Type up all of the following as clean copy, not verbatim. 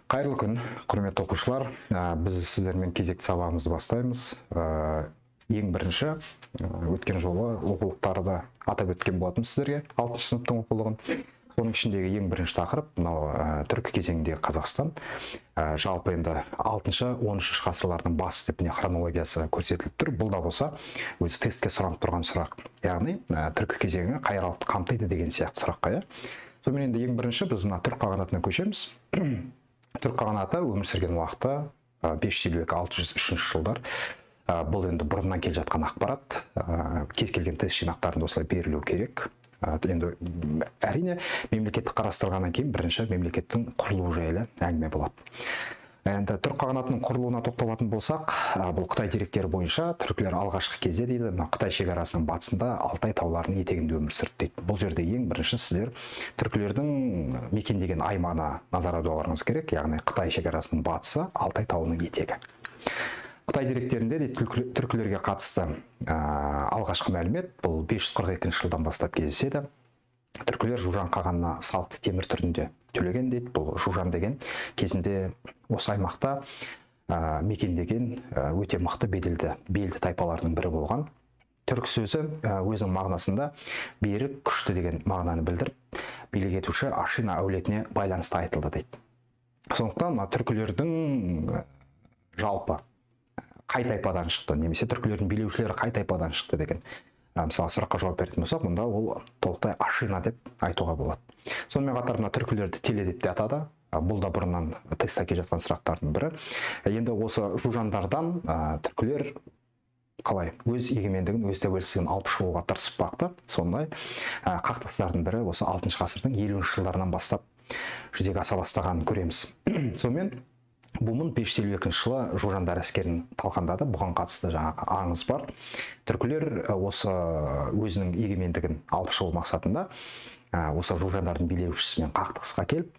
Қайырлы күн, құрметті оқушылар. Біз сіздермен кезекті сабағымызды бастаймыз. Ең бірінші, өткен жолы оқулықтарды атап өткен болатынмын сіздерге, 6-шы сыныптың оқулығын. Соның ішіндегі ең бірінші тақырып мынау түркі кезеңіндегі Қазақстан. Жалпы енді 6-шы, 13-ші ғасырлардың басы деп міне хронологиясы көрсетіліп тұр. Бұл да болса өзі тестке сұранып тұрған сұрақ. Яғни түркі кезеңі қай аралықты қамтиды деген сияқты сұраққа, иә. Сонымен енді ең бірінші біз мына түрік қағанатына көшеміз. Түрік қағанаты өмір сүрген уақыты 552-603 жылдар. Бұл енді бұрыннан келе жатқан ақпарат. Кез келген тест жинақтарында осылай берілу керек. Енді әрине мемлекетті қарастырғаннан кейін бірінші мемлекеттің құрылуы жайлы әңгіме болады. Енді түрік қағанатының құрылуына тоқталатын болсақ, бұл Қытай деректері бойынша түркілер алғашқы кезде дейді, мына Қытай шекарасының батысында Алтай тауларының етегінде өмір сүрді дейді. Бұл жерде ең бірінші сіздер түркілердің мекендеген аймағына назар аударуларыңыз керек, яғни Қытай шекарасының батысы Алтай тауының етегі. Қытай деректерінде де түркілерге қатысты алғашқы мәлімет бұл 542 жылдан бастап кездеседі. Түркілер Жужан қағанына салықты темір түрінде төлеген дейді. Бұл Жужан деген кезінде осы аймақта мекендеген өте мықты беделді, белді тайпалардың бірі болған. Түрік сөзі өзінің мағынасында берік, күшті деген мағынаны білдіріп, билік етуші Ашина әулетіне байланысты айтылды дейді. Сондықтан мына түркілердің жалпы қай тайпадан шықты, немесе түркілердің билеушілері қай тайпадан шықты деген мысалы сұраққа жауап беретін болсақ, мұнда ол толықтай Ашина деп айтуға болады. Сонымен қатар мына түркілерді теле деп те атады. Бұл да бұрыннан тестте келе жатқан сұрақтардың бірі. Енді осы жужандардан түркілер қалай өз егемендігін, өз тәуелсіздігін алып шығуға тырысып бақты. Сондай қақтығыстардың бірі осы 6-шы ғасырдың 50-ші жылдарынан бастап жүзеге аса бастағанын көреміз. Сонымен Бумын 552 жылы жужандар әскерін талқандады. Бұған қатысты жаңағы аңыз бар. Түркілер осы өзінің егемендігін алып шығу мақсатында осы жужандардың билеушісімен қақтығысқа келіп,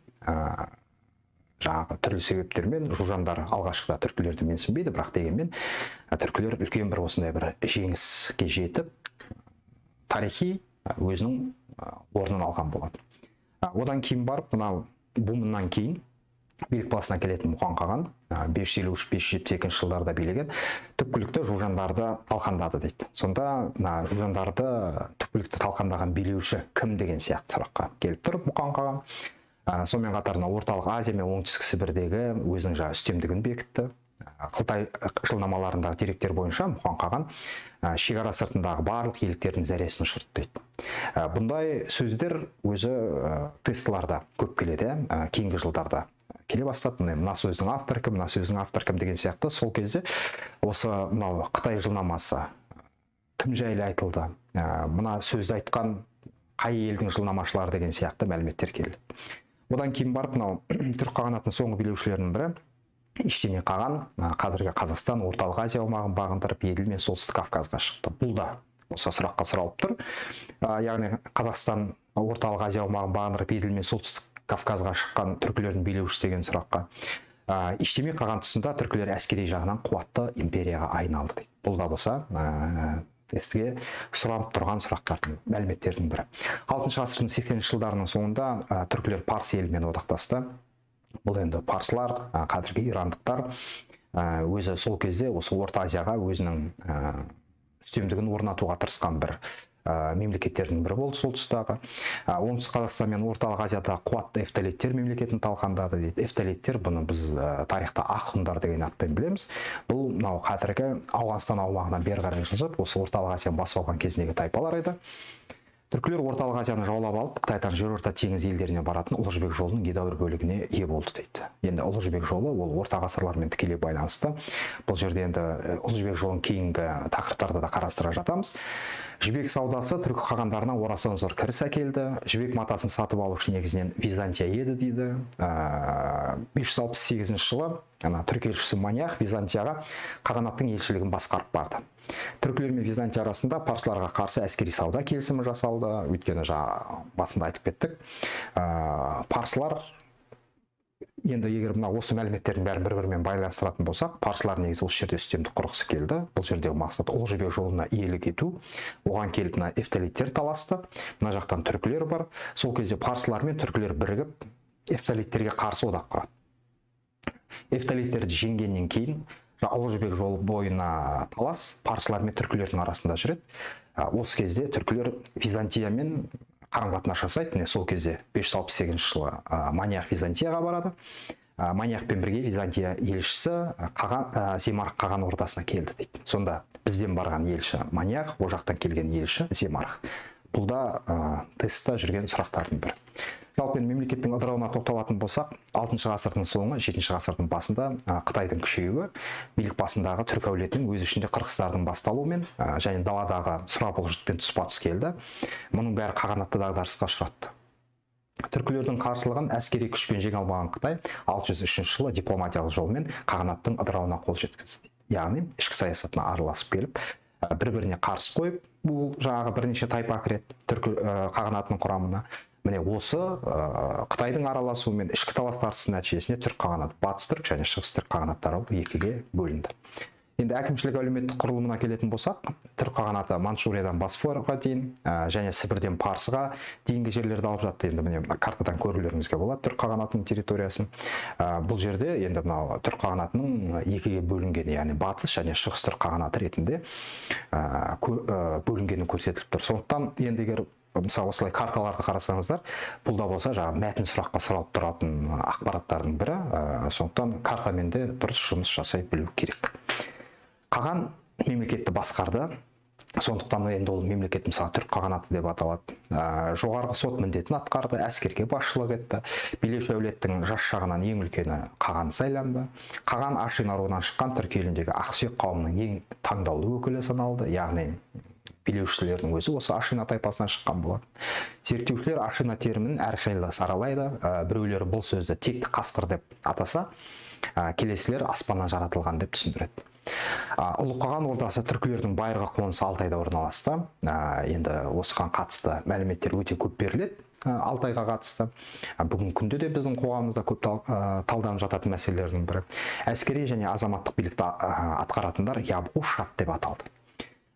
жаңағы түрлі себептермен жужандар алғашқыда түркілерді менсінбейді, бірақ дегенмен түркілер үлкен бір осындай бір жеңіске жетіп, тарихи өзінің орнын алған болады. Одан кейін барып, мынау Бумыннан кейін билік басына келетін Мұқан қаған 553-572 жылдарда билеген, түпкілікті жужандарды талқандады дейді. Сонда мына жужандарды түпкілікті талқандаған билеуші кім деген сияқты сұраққа келіп тұр Мұқан қаған. Сонымен қатар мына Орталық Азия мен Оңтүстік Сібірдегі өзінің жаңа үстемдігін бекітті. Қытай жылнамаларындағы деректер бойынша Мұқан қаған шекара сыртындағы барлық иеліктердің зәресін ұшырды дейді. Бұндай сөздер өзі тестілерде көп келеді, кейінгі жылдарда келе бастады. Мына сөздің авторы кім, мына сөздің авторы кім деген сияқты. Сол кезде осы мынау Қытай жылнамасы кім жайлы айтылды, мына сөзді айтқан қай елдің жылнамашылары деген сияқты мәліметтер келді. Одан кейін барып мынау түрік қағанатының соңғы билеушілерінің бірі Иштеме қаған қазіргі Қазақстан, Орталық Азия аумағын бағындырып, Еділ мен Солтүстік Кавказға шықты. Бұл да осы сұраққа сұралып тұр. Яғни Қазақстан, Орталық Азия аумағын бағындырып, Еділ мен Солтүстік Кавказға шыққан түркілердің билеушісі деген сұраққа. Иштеме қаған тұсында түркілер әскери жағынан қуатты империяға айналды дейді. Бұл да болса тестке сұранып тұрған сұрақтардың, мәліметтердің бірі. 6-шы ғасырдың 80-ші жылдарының соңында түркілер парсы елімен одақтасты. Бұл енді парсылар, қазіргі ирандықтар өзі сол кезде осы Орта Азияға өзінің үстемдігін орнатуға тырысқан бір мемлекеттердің бірі болды сол тұстағы. Оңтүстік Қазақстан мен Орталық Азияда қуатты эфталиттер мемлекетін талқандады дейді. Эфталиттер, бұны біз тарихта ақ ғұндар деген атпен білеміз. Бұл мынау қазіргі Ауғанстан аумағынан бері қарай жылжып, осы Орталық Азияны басып алған кезіндегі тайпалар еді. Түркілер Орталық Азияны жаулап алып, Қытайдан Жерорта теңіз елдеріне баратын Ұлы Жібек жолының едәуір бөлігіне ие болды дейді. Енді Ұлы Жібек жолы ол орта ғасырлармен тікелей байланысты. Бұл жерде енді Ұлы Жібек жолын кейінгі тақырыптарда да қарастыра жатамыз. Жібек саудасы түркі қағандарына орасан зор кіріс әкелді. Жібек матасын сатып алушы негізінен Византия еді дейді. 568 жылы ана түрік елшісі Маниах Византияға қағанаттың елшілігін басқарып барды. Түркілер мен Византия арасында парсыларға қарсы әскери сауда келісімі жасалды. Өйткені жаңа басында айтып кеттік, парсылар Енді егер мына осы мәліметтердің бәрін бір-бірімен байланыстыратын болсақ, парсылар негізі осы жерде үстемдік құрғысы келді. Бұл жердегі мақсат Ұлы Жібек жолына иелік ету. Оған келіп мына эфталиттер таласты. Мына жақтан түркілер бар. Сол кезде парсылар мен түркілер бірігіп эфталиттерге қарсы одақ құрады. Эфталиттерді жеңгеннен кейін Ұлы Жібек жолы бойына талас парсылар мен түркілердің арасында жүреді. Осы кезде түркілер Византиямен қарым-қатынас жасайды. Міне сол кезде 568 жылы Маниах Византияға барады. Маниахпен бірге Византия елшісі Земарх қаған ордасына келді дейді. Сонда бізден барған елші Маниах, ол жақтан келген елші Земарх. Бұл да тестта жүрген сұрақтардың бірі. Жалпы енді мемлекеттің ыдырауына тоқталатын болсақ, 6 ғасырдың соңы, 7 ғасырдың басында Қытайдың күшеюі, билік басындағы түркі әулетінің өз ішінде қырғыздардың басталуымен және даладағы сұрапыл жұртпен тұспа-тұс келді. Мұның бәрі қағанатты дағдарысқа ұшыратты. Түркілердің қарсылығын әскери күшпен жеңе алмаған Қытай 603 жылы дипломатиялық жолмен қағанаттың ыдырауына қол жеткізді. Яғни ішкі саясатына араласып келіп, бір-біріне қарсы қойып, бұл жаңағы бірнеше тайпа кіреді түркі қағанатының құрамына. Міне осы Қытайдың араласуымен ішкі талас тартыстың нәтижесінде түрік қағанаты, батыс түрік және шығыс түрік қағанаттары екіге бөлінді. Енді әкімшілік әлеуметтік құрылымына келетін болсақ, түрік қағанаты Манчжуриядан Босфорға дейін және Сібірден Парсыға дейінгі жерлерді алып жатты. Енді міне картадан көрулеріңізге болады түрік қағанатының территориясын. Бұл жерде енді мынау түрік қағанатының екіге бөлінгені, яғни батыс және шығыс түрік қағанаты ретінде бөлінгені көрсетіліп тұр. Сондықтан енді егер мысалы осылай карталарды қарасаңыздар, бұл да болса жаңағы мәтін сұраққа сұралып тұратын ақпараттардың бірі. Сондықтан картамен де дұрыс жұмыс жасай білу керек. Қаған мемлекетті басқарды. Сондықтан енді ол мемлекет мысалы түрік қағанаты деп аталады. Жоғарғы сот міндетін атқарды, әскерге басшылық етті. Билеуші әулеттің жас шағынан ең үлкені қаған сайланды. Қаған Ашин руынан шыққан түркі еліндегі ақсүйек қауымының ең таңдаулы өкілі саналды. Яғни билеушілердің өзі осы Ашина тайпасынан шыққан болады. Зерттеушілер Ашина терминін әрқилы саралайды. Біреулері бұл сөзді текті қасқыр деп атаса, келесілер аспаннан жаратылған деп түсіндіреді. Ұлы Қаған ордасы түркілердің байырғы қонысы Алтайда орналасты. Енді осыған қатысты мәліметтер өте көп беріледі. Алтайға қатысты. Бүгінгі күнде де біздің қоғамымызда көп талданып жататын мәселелердің бірі. Әскери және азаматтық билікті атқаратындар Ябғу Шат деп аталды.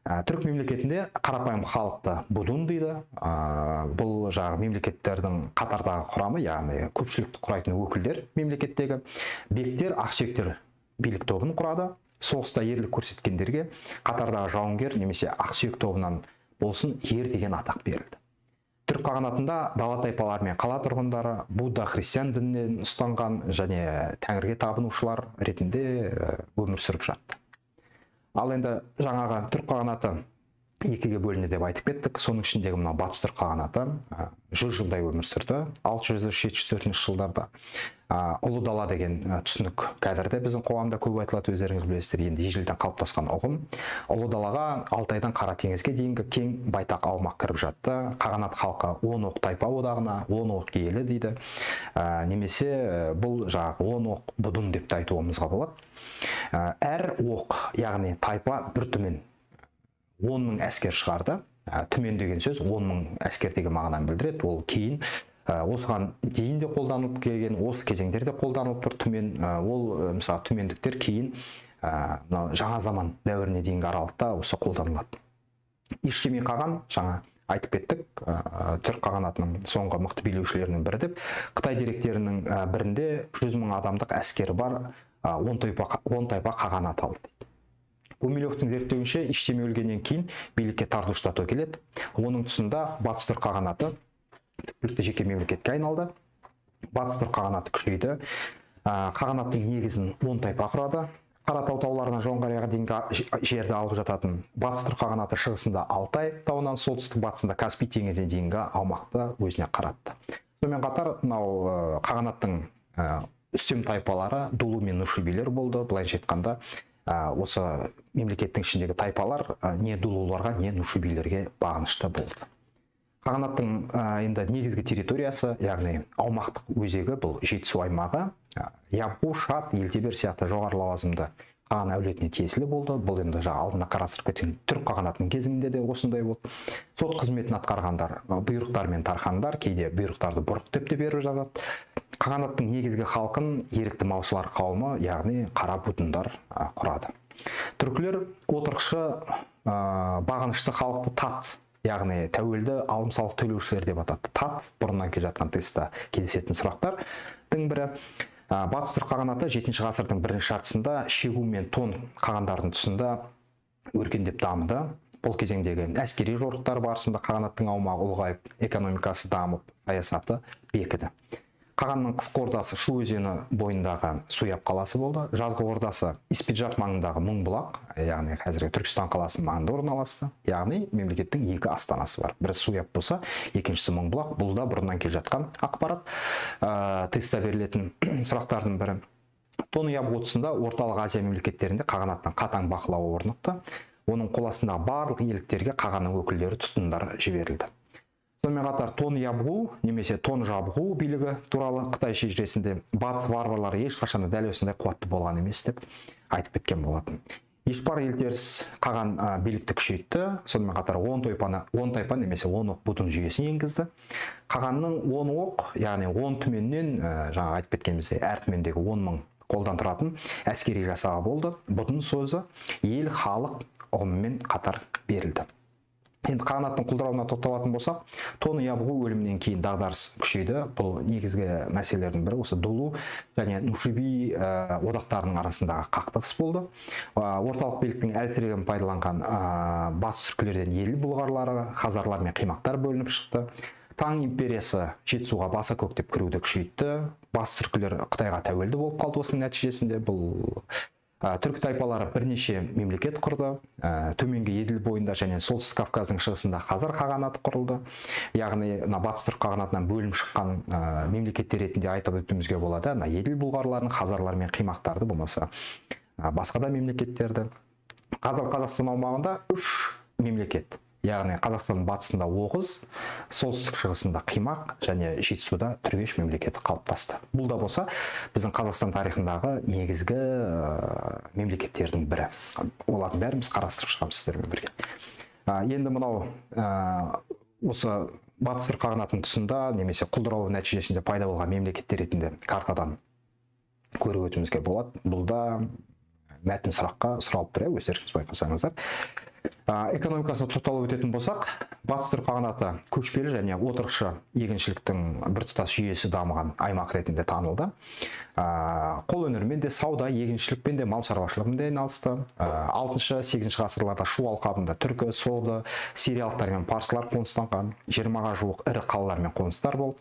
Түрік мемлекетінде қарапайым халықты будун дейді. Бұл жаңағы мемлекеттердің қатардағы құрамы, яғни көпшілікті құрайтын өкілдер мемлекеттегі. Бектер, ақсүйектер билік тобын құрады. Соғыста ерлік көрсеткендерге қатардағы жауынгер немесе ақсүйек тобынан болсын ер деген атақ берілді. Түрік қағанатында дала тайпалары мен қала тұрғындары Будда христиан дінінен ұстанған және тәңірге табынушылар ретінде өмір сүріп жатты. Ал енді жаңағы түрік қағанаты екіге бөлінді деп айтып кеттік. Соның ішіндегі мынау батыс түрік қағанаты 100 жылдай өмір сүрді. 603-704 жылдарда. Ұлы дала деген түсінік қазір де біздің қоғамда көп айтылады, өздеріңіз білесіздер. Енді ежелден қалыптасқан ұғым. Ұлы далаға Алтайдан Қара теңізге дейінгі кең байтақ аумақ кіріп жатты. Қағанат халқы 10 оқ тайпа одағына, 10 оқ елі дейді. Немесе бұл жаңағы 10 оқ будун деп те айтуымызға болады. Әр оқ, яғни тайпа бір түмен 10 мың әскер шығарды. Түмен деген сөз 10 мың әскер деген мағынаны білдіреді. Ол кейін осыған дейін де қолданылып келген, осы кезеңдерде қолданылып тұр түмен. Ол мысалы түмендіктер кейін мынау жаңа заман дәуіріне дейінгі аралықта осы қолданылады. Иштеми қаған, жаңа айтып кеттік, түрік қағанатының соңғы мықты билеушілерінің бірі деп. Қытай деректерінің бірінде 100 мың адамдық әскері бар 10 тайпа қаған аталды дейді. Гумилевтің зерттеуінше, Иштеми өлгеннен кейін билікке Тардуш Дато келеді. Оның тұсында батыс түрік қағанаты түпкілікті жеке мемлекетке айналды. Батыс түрік қағанаты күшейді. Қағанаттың негізін 10 тайпа құрады. Қаратау тауларынан Жоңғарияға дейінгі жерді алып жататын батыс түрік қағанаты шығысында Алтай тауынан, солтүстік батысында Каспий теңізіне дейінгі аумақты өзіне қаратты. Сонымен қатар мынау қағанаттың үстем тайпалары Дулу мен Нушибилер болды. Былайша айтқанда, осы мемлекеттің ішіндегі тайпалар не дулуларға, не нушибилерге бағынышты болды. Қағанаттың енді негізгі территориясы, яғни аумақтық өзегі бұл Жетісу аймағы. Ябғу, Шат, Елтебер сияқты жоғары лауазымды Қаған әулетіне тиесілі болды. Бұл енді жаңа алдында қарастырып кеткен түрік қағанатының кезінде де осындай болды. Сот қызметін атқарғандар бұйрықтар мен тархандар, кейде бұйрықтарды бұрық деп те беріп жатады. Қағанаттың негізгі халқын ерікті малшылар қауымы, яғни қара бұтындар құрады. Түркілер отырықшы бағынышты халықты тат, яғни тәуелді алым салық төлеушілер деп атады. Тат бұрыннан келе жатқан тестта кездесетін сұрақтардың бірі. Батыс түрік қағанаты 7 ғасырдың бірінші жартысында Шегу мен Тон қағандардың тұсында өркендеп дамыды. Бұл кезеңдегі әскери жорықтар барысында қағанаттың аумағы ұлғайып, экономикасы дамып, саясаты бекіді. Қағанның қысқы ордасы Шу өзені бойындағы Суяб қаласы болды. Жазғы ордасы Испиджаб маңындағы Мыңбұлақ, яғни қазіргі Түркістан қаласының маңында орналасты. Яғни мемлекеттің екі астанасы бар. Бірі Суяб болса, екіншісі Мыңбұлақ. Бұл да бұрыннан келе жатқан ақпарат. Тестте берілетін сұрақтардың бірі. Тон Ябғы тұсында Орталық Азия мемлекеттерінде қағанаттың қатаң бақылауы орнықты. Оның қол астындағы барлық иеліктерге қағанның өкілдері тұтқындар жіберілді. Сонымен қатар Тон Ябғу немесе Тон Жабғу билігі туралы Қытай шежіресінде батыс варварлары ешқашан дәл осындай қуатты болған емес деп айтып кеткен болатын. Ешпар елтеріс қаған билікті күшейтті. Сонымен қатар 10 тайпа немесе 10 оқ бұтын жүйесін енгізді. Қағанның 10 оқ, яғни 10 түменнен, жаңа айтып кеткеніміздей, әр түмендегі 10 мың қолдан тұратын әскери жасағы болды. Бұтын сөзі ел, халық ұғымымен қатар берілді. Енді қағанаттың құлдырауына тоқталатын болсақ, Тон Ябғу өлімінен кейін дағдарыс күшейді. Бұл негізгі мәселелердің бірі осы Дулу және Нушиби одақтарының арасындағы қақтығыс болды. Орталық биліктің әлсірегін пайдаланған батыс түркілерден ел бұлғарлары, хазарлар мен қимақтар бөлініп шықты. Таң империясы Жетісуға баса көктеп кіруді күшейтті. Батыс түркілер Қытайға тәуелді болып қалды. Осының нәтижесінде бұл түркі тайпалары бірнеше мемлекет құрды. Төменгі Еділ бойында және Солтүстік Кавказдың шығысында Хазар қағанаты құрылды. Яғни мына батыс түрік қағанатынан бөлініп шыққан мемлекеттер ретінде айтып өтуімізге болады. Мына Еділ бұлғарларын, хазарлар мен қимақтарды, болмаса басқа да мемлекеттерді. Қазір Қазақстан аумағында 3 мемлекет. Яғни Қазақстанның батысында Оғыз, солтүстік шығысында Қимақ және Жетісуда Түргеш мемлекеті қалыптасты. Бұл да болса біздің Қазақстан тарихындағы негізгі мемлекеттердің бірі. Олардың бәрін біз қарастырып шығамыз сіздермен бірге. Енді мынау осы батыс түрік қағанатының тұсында немесе құлдырауы нәтижесінде пайда болған мемлекеттер ретінде картадан көріп өтуімізге болады. Бұл да мәтін сұраққа сұралып тұр, өздеріңіз байқасаңыздар. Экономикасына тоқталып өтетін болсақ, батыс түрік қағанаты көшпелі және отырықшы егіншіліктің біртұтас жүйесі дамыған аймақ ретінде танылды. Қолөнермен де, сауда, егіншілікпен де, мал шаруашылығымен де айналысты. 6-8 ғасырларда Шу алқабында түркі, соғды, сириялықтар мен парсылар қоныстанған, 20-ға жуық ірі қалалар мен қоныстар болды.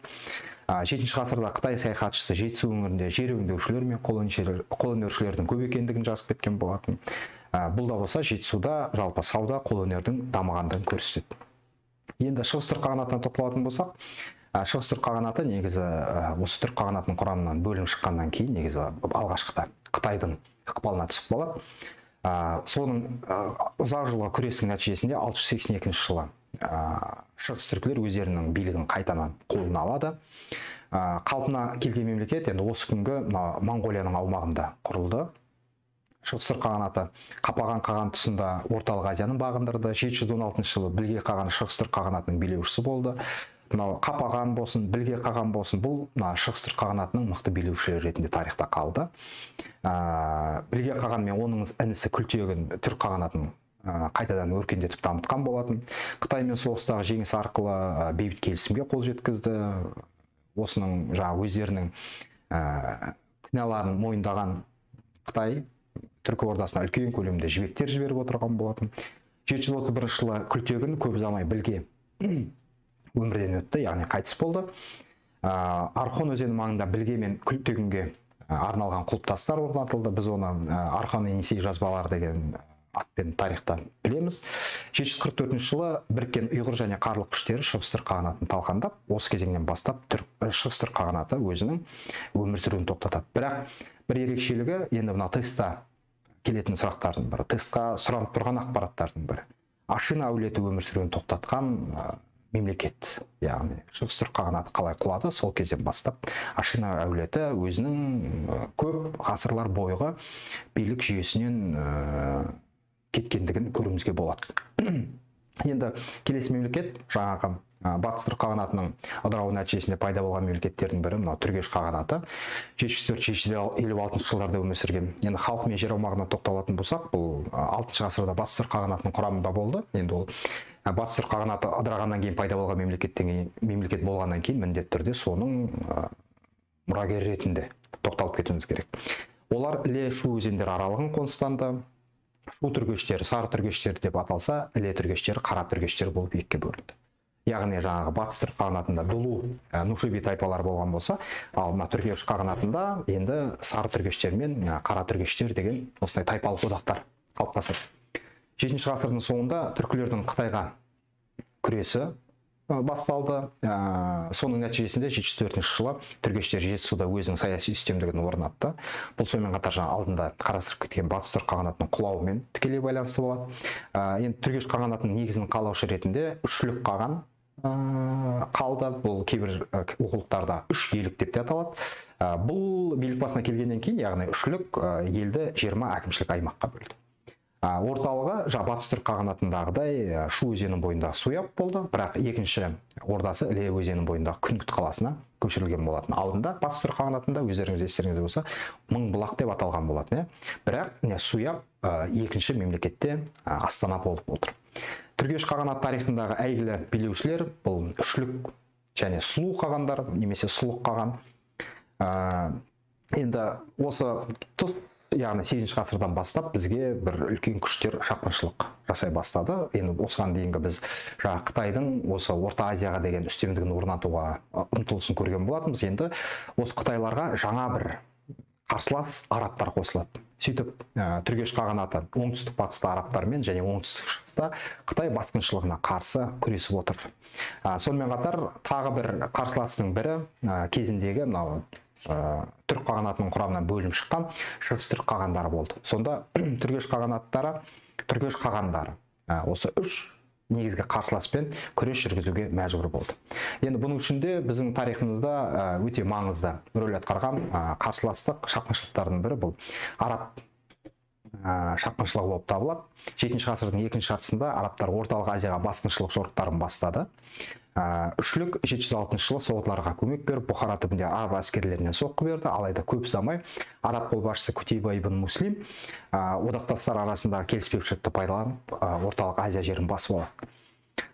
7 ғасырда Қытай саяхатшысы Жетісу өңірінде жер өңдеушілер мен қолөнершілердің көп екендігін жазып кеткен болатын. Бұл да болса Жетісуда жалпы сауда қолөнердің дамығандығын көрсетеді. Енді Шығыс түрік қағанатына тоқталатын болсақ, Шығыс түрік қағанаты негізі осы түрік қағанатының құрамынан бөлініп шыққаннан кейін негізі алғашқыда Қытайдың ықпалына түсіп қалады. Соның ұзақ жылғы күрестің нәтижесінде 682 жылы Шығыс түркілер өздерінің билігін қайтадан қолына алады. Қалпына келген мемлекет енді осы күнгі Моңғолияның аумағында құрылды. Шығыс түрік қағанаты Қапаған қаған тұсында Орталық Азияны бағындырды. 716 жылы Білге қаған Шығыс түрік қағанатының билеушісі болды. Мынау Қапаған болсын, Білге қаған болсын, бұл мына Шығыс түрік қағанатының мықты билеушілері ретінде тарихта қалды. Білге қаған мен оның інісі Күлтегін түрік қағанатын қайтадан өркендетіп дамытқан болатын. Қытаймен соғыстағы жеңіс арқылы бейбіт келісімге қол жеткізді. Осының жаңа өздерінің кінәларын мойындаған Қытай түркі ордасына үлкен көлемде жібектер жіберіп отырған болатын. 731 жылы Күлтегін көп ұзамай Білге өмірден өтті, яғни қайтыс болды. Архон өзені маңында Білге мен Күлтегінге арналған құлпытастар орнатылды. Біз оны Архон Енисей жазбалары деген атпен тарихта білеміз. 744 жылы біріккен ұйғыр және қарлық күштері Шығыс түрік қағанатын талқандап, осы кезеңнен бастап Шығыс түрік қағанаты өзінің өмір сүруін тоқтатады. Бірақ бір ерекшелігі, енді мына тестта келетін сұрақтардың бірі, тестқа сұранып тұрған ақпараттардың бірі, Ашина әулеті өмір сүруін тоқтатқан мемлекет, яғни Шығыс Түрік қағанаты қалай құлады, сол кезден бастап Ашина әулеті өзінің көп ғасырлар бойғы билік жүйесінен кеткендігін көруімізге болады. Енді келесі мемлекет, жаңағы Батыс Түрік қағанатының ыдырауы нәтижесінде пайда болған мемлекеттердің бірі мынау Түргеш қағанаты. 704-756 жылдарда өмір сүрген. Енді халық мен жер аумағына тоқталатын болсақ, бұл 6 ғасырда Батыс Түрік қағанатының құрамында болды. Енді ол Батыс Түрік қағанаты ыдырағаннан кейін пайда болған мемлекет болғаннан кейін міндетті түрде соның мұрагері ретінде тоқталып кетуіміз керек. Олар Іле, Шу өзендері аралығын қоныстанды. Шу түргештері сары түргештер деп аталса, Іле түргештері қара түргештер болып екіге бөлінді. Яғни жаңағы Батыс Түрік қағанатында Дулу, Нушиби тайпалары болған болса, ал мына Түргеш қағанатында енді сары түргештер мен қара түргештер деген осындай тайпалық одақтар қалыптасады. 7 ғасырдың соңында түркілердің Қытайға күресі басталды. Соның нәтижесінде 704 жылы түргештер Жетісуда өзінің саяси үстемдігін орнатты. Бұл сонымен қатар жаңа алдында қарастырып кеткен Батыс Түрік қағанатының құлауымен тікелей байланысты болады. Енді Түргеш қағанатының негізін қалаушы ретінде Үшлік қаған қалды. Бұл кейбір оқулықтарда үш елік деп те аталады. Бұл билік басына келгеннен кейін, яғни Үшлік елді 20 әкімшілік аймаққа бөлді. Орталығы Батыс Түрік қағанатындағыдай Шу өзенінің бойындағы Суяб болды, бірақ екінші ордасы Іле өзенінің бойындағы Күнгіт қаласына көшірілген болатын. Алдында Батыс Түрік қағанатында, өздеріңіз естеріңізде болса, Мыңбұлақ деп аталған болатын. Бірақ Суяб екінші мемлекетте астана болып отыр. Түргеш қағанат тарихындағы әйгілі билеушілер бұл Үшлік және Сұлу қағандар немесе Сұлық қаған. Енді осы тұс, яғни 8 ғасырдан бастап бізге бір үлкен күштер шапқыншылық жасай бастады. Енді осыған дейінгі біз жаңа Қытайдың осы Орта Азияға деген үстемдігін орнатуға ұмтылысын көрген болатынбыз. Енді осы қытайларға жаңа бір қарсылас арабтар қосылады. Сөйтіп Түргеш қағанаты оңтүстік батыста арабтармен және оңтүстік шығыста Қытай басқыншылығына қарсы күресіп отырды. Сонымен қатар тағы бір қарсыластың бірі кезіндегі мынау Түрік қағанатының құрамынан бөлініп шыққан Шығыс Түрік қағандары болды. Сонда Түргеш қағандары осы үш негізгі қарсыласпен күрес жүргізуге мәжбүр болды. Енді бұның ішінде біздің тарихымызда өте маңызды рөл атқарған қарсыластық шапқыншылықтардың бірі бұл араб шапқыншылығы болып табылады. 7 ғасырдың екінші жартысында арабтар Орталық Азияға басқыншылық жорықтарын бастады. Үшлік 706 жылы соғдыларға көмек беріп, Бұхара түбінде араб әскерлерінен соққы берді. Алайда көп ұзамай араб қолбасшысы Кутейба ибн Муслим одақтастар арасындағы келіспеушілікті пайдаланып, Орталық Азия жерін басып алады.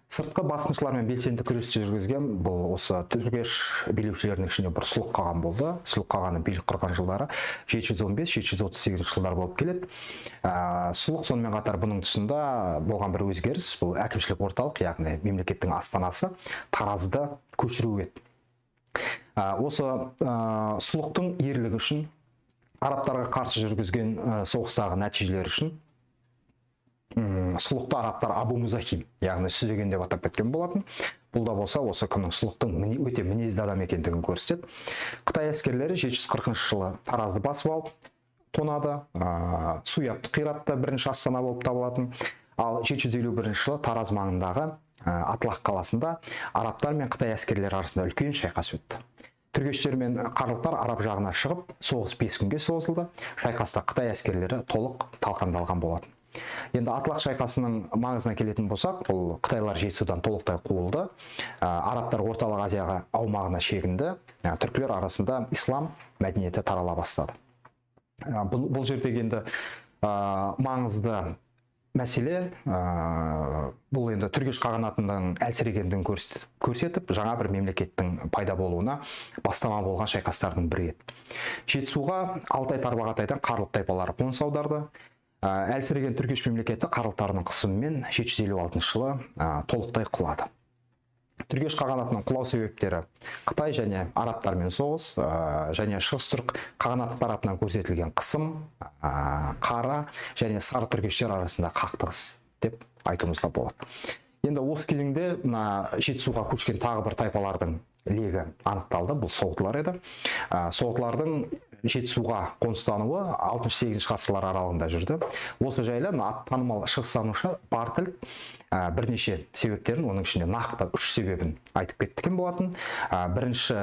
Сыртқы басқыншылармен белсенді күрес жүргізген бұл осы Түргеш билеушілерінің ішінде бір Сұлық қаған болды. Сұлық қағанның билік құрған жылдары 715-738 жылдар болып келеді. Сұлық сонымен қатар бұның тұсында болған бір өзгеріс, бұл әкімшілік орталық, яғни мемлекеттің астанасы Таразды көшіру еді. Осы Сұлықтың ерлігі үшін, арабтарға қарсы жүргізген соғыстағы нәтижелері үшін Сұлықты арабтар Абу Музахим, яғни сүзеген деп атап кеткен болатын. Бұл да болса осы кімнің Сұлықтың өте мінезді адам екендігін көрсетеді. Қытай әскерлері 740 жылы Таразды басып алып тонады, Суябты қиратты, бірінші астана болып табылатын. Ал 751 жылы Тараз маңындағы Атлақ қаласында арабтар мен Қытай әскерлері арасында үлкен шайқас өтті. Түргештер мен қарлықтар араб жағына шығып, соғыс 5 күнге созылды. Шайқаста Қытай әскерлері толық талқандалған болатын. Енді Атлақ шайқасының маңызына келетін болсақ, бұл қытайлар Жетісудан толықтай қуылды, арабтар Орталық Азияға аумағына шегінді, түркілер арасында ислам мәдениеті тарала бастады. Бұл жердегі енді маңызды мәселе, бұл енді Түргеш қағанатының әлсірегендігін көрсетіп, жаңа бір мемлекеттің пайда болуына бастама болған шайқастардың бірі еді. Жетісуға Алтай Тарбағатайдан қарлық тайпалары қоныс аударды. Әлсіреген Түргеш мемлекеті қарлықтарының қысымымен 756 жылы толықтай құлады. Түргеш қағанатының құлау себептері Қытай және арабтармен соғыс, және Шығыс Түрік қағанаты тарапынан көрсетілген қысым, қара және сары түргештер арасында қақтығыс деп айтуымызға болады. Енді осы кезеңде мына Жетісуға көшкен тағы бір тайпалардың легі анықталды, бұл соғдылар еді. Соғдылардың Жетісуға қоныстануы 6-8 ғасырлар аралығында жүрді. Осы жайлы мына танымал шығыстанушы Бартель Бірнеше себептерін, оның ішінде нақты 3 себебін айтып кеткен болатын. Бірінші,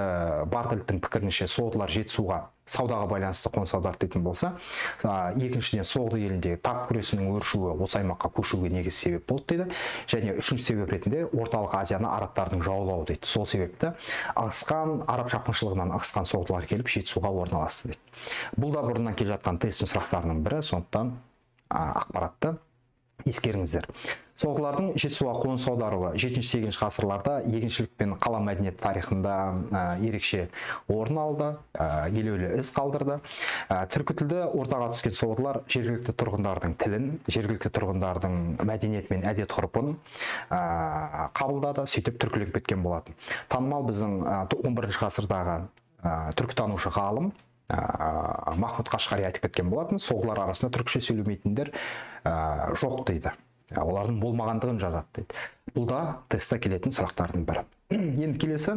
Бартольдтың пікірінше, соғдылар Жетісуға саудаға байланысты қоныс аударды дейтін болса, екіншіден, Соғды еліндегі тақ күресінің өршуі осы аймаққа көшуге негіз себеп болды дейді. Және үшінші себеп ретінде Орталық Азияны арабтардың жаулауы дейді. Сол себепті ығысқан араб шапқыншылығынан ығысқан соғдылар келіп Жетісуға орналасты дейді. Бұл да бұрыннан келе жатқан тесттің сұрақтарының бірі, сондықтан ақпаратты ескеріңіздер. Соғдылардың Жетісуға қоныс аударуы 7-8 ғасырларда егіншілік пен қала мәдениеті тарихында ерекше орын алды, елеулі із қалдырды. Түркі тілді ортаға түскен соғдылар жергілікті тұрғындардың тілін, жергілікті тұрғындардың мәдениеті мен әдет ғұрпын қабылдады, сөйтіп түркіленіп кеткен болатын. Танымал біздің 11 ғасырдағы түркітанушы ғалым Махмұд Қашқари айтып кеткен болатын, соғдылар арасында түркіше сөйлемейтіндер жоқ дейді. Олардың болмағандығын жазады дейді. Бұл да тестте келетін сұрақтардың бірі. Енді келесі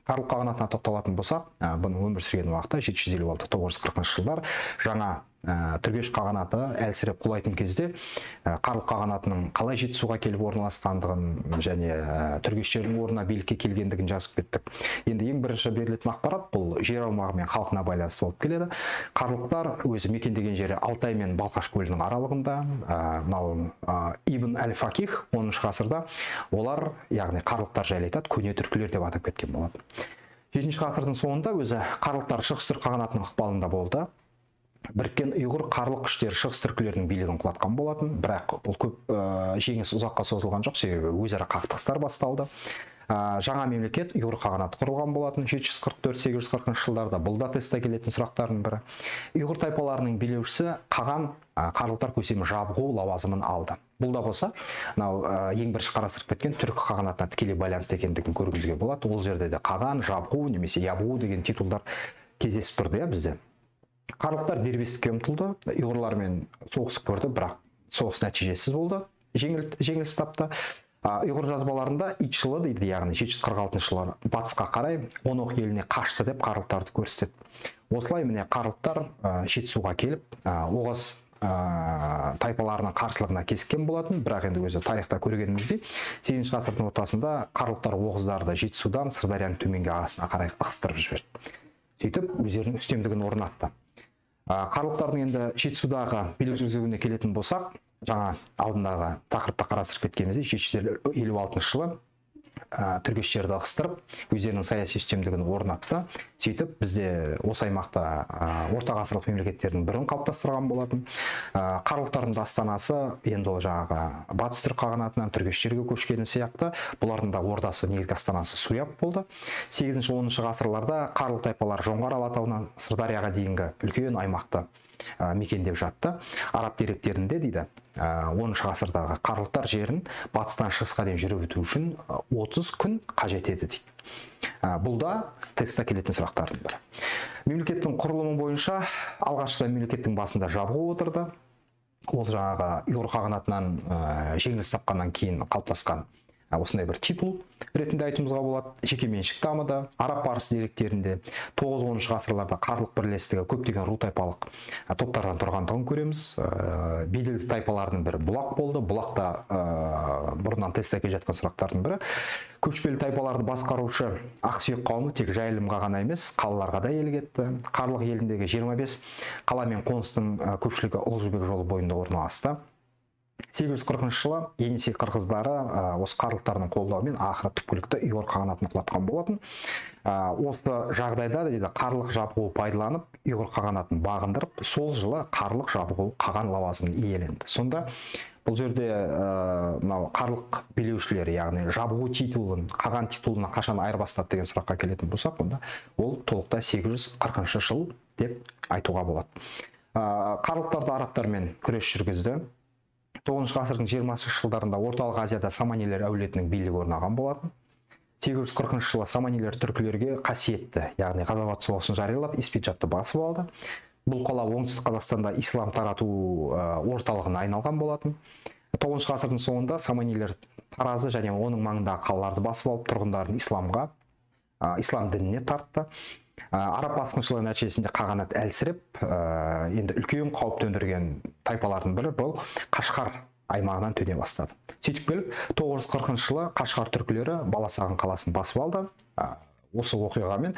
Қарлық қағанатына тоқталатын болсақ, бұның өмір сүрген уақыты 756-940 жылдар. Жаңа Түргеш қағанаты әлсіреп құлайтын кезде Қарлық қағанатының қалай Жетісуға келіп орналасқандығын және түргештердің орнына билікке келгендігін жазып кеттік. Енді ең бірінші берілетін ақпарат бұл жер аумағы мен халқына байланысты болып келеді. Қарлықтар өзі мекендеген жері Алтай мен Балқаш көлінің аралығында. Мынау Ибн әл-Факих 10 ғасырда олар, яғни қарлықтар жайлы айтады, көне түркілер деп атап кеткен болатын. 7 ғасырдың соңында өзі қарлықтар Шығыс түрік қағанатының ықпалында болды. Біріккен ұйғыр қарлық күштері шығыс түркілерінің билігін құлатқан болатын, бірақ бұл көп жеңіс ұзаққа созылған жоқ, себебі өзара қақтығыстар басталды. Жаңа мемлекет ұйғыр қағанаты құрылған болатын 744-840 жылдарда. Бұл да тестте келетін сұрақтардың бірі. Ұйғыр тайпаларының билеушісі қаған қарлықтар көсемі Жабғу лауазымын алды. Бұл да болса, мынау ең бірінші қарастырып кеткен түркі қағанатына тікелей байланысты екендігін көруімізге болады. Ол жерде де қаған, Жабғу немесе Ябғу деген титулдар кездесіп тұрды, иә, бізде. Қарлықтар дербестікке ұмтылды, ұйғырлармен соғысып көрді, бірақ соғыс нәтижесіз болды, жеңіліс тапты. Ұйғыр жазбаларында ит жылы дейді, яғни 746 жылы батысқа қарай Оноқ еліне қашты деп қарлықтарды көрсетеді. Осылай міне қарлықтар Жетісуға келіп, оғыз тайпаларының қарсылығына кезіккен болатын, бірақ енді өзі тарихта көргеніміздей 8 ғасырдың ортасында қарлықтар оғыздарды Жетісудан Сырдарияның төменгі ағысына қарай ығыстырып жіберді. Сөйтіп өздерінің үстемдігін орнатты. Қарлықтардың енді Жетісудағы билік жүргізуіне келетін болсақ, жаңа алдындағы тақырыпта қарастырып кеткеніміздей 756 жылы түргештерді ығыстырып, өздерінің саяси үстемдігін орнатты. Сөйтіп бізде осы аймақта орта ғасырлық мемлекеттердің бірін қалыптастырған болатын. Қарлықтардың да астанасы енді ол жаңағы батыс түрік қағанатынан түргештерге көшкені сияқты, бұлардың да ордасы, негізгі астанасы Суяб болды. 8-10 ғасырларда қарлық тайпалар Жоңғар Алатауынан Сырдарияға дейінгі үлкен аймақты мекендеп жатты. Араб деректерінде дейді, 10 ғасырдағы қарлықтар жерін батыстан шығысқа дейін жүріп өту үшін 30 күн қажет еді дейді. Бұл да тестте келетін сұрақтардың бірі. Мемлекеттің құрылымы бойынша алғашқыда мемлекеттің басында Жабғу отырды. Ол жаңағы ұйғыр қағанатынан жеңіліс тапқаннан кейін қалыптасқан осындай бір титул ретінде айтуымызға болады. Жекеменшік дамыды. Араб парсы деректерінде 9-10 ғасырларда қарлық бірлестігі көптеген ру тайпалық топтардан тұрғандығын көреміз. Беделді тайпалардың бірі Бұлақ болды. Бұлақ та бұрыннан тестте келе жатқан сұрақтардың бірі. Көшпелі тайпаларды басқарушы ақсүйек қауымы тек жайылымға ғана емес, қалаларға да иелік етті. Қарлық еліндегі 25 қала мен қоныстың көпшілігі Ұлы Жібек жолы бойында орналасты. 840 жылы Енисей қырғыздары осы қарлықтардың қолдауымен ақыры түпкілікті ұйғыр қағанатын құлатқан болатын. Осы жағдайда дейді қарлық Жабғу пайдаланып ұйғыр қағанатын бағындырып, сол жылы қарлық Жабғу қаған лауазымын иеленді. Сонда бұл жерде мынау қарлық билеушілері, яғни Жабғу титулын қаған титулына қашан айырбастады деген сұраққа келетін болсақ, онда ол толықтай 840 жыл деп айтуға болады. Қарлықтарды арабтармен күрес жүргізді. 9 ғасырдың 20 жылдарында Орталық Азияда Саманилер әулетінің билігі орнаған болатын. 840 жылы Саманилер түркілерге қасиетті, яғни ғазауат соғысын жариялап, Испиджатты басып алды. Бұл қала Оңтүстік Қазақстанда ислам тарату орталығына айналған болатын. 9 ғасырдың соңында Саманилер Таразы және оның маңындағы қалаларды басып алып, тұрғындарын исламға, ислам дініне тартты. Араб басқыншылығы нәтижесінде қағанат әлсіреп, енді үлкен қауіп төндірген тайпалардың бірі бұл Қашқар аймағынан төне бастады. Сөйтіп келіп 940 жылы Қашғар түркілері Баласағын қаласын басып алды. Осы оқиғамен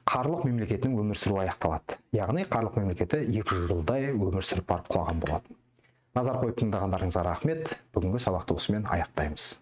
Қарлық мемлекетінің өмір сүруі аяқталады. Яғни Қарлық мемлекеті 200 жылдай өмір сүріп барып құлаған болатын. Назар қойып тыңдағандарыңызға рахмет. Бүгінгі сабақты осымен аяқтаймыз.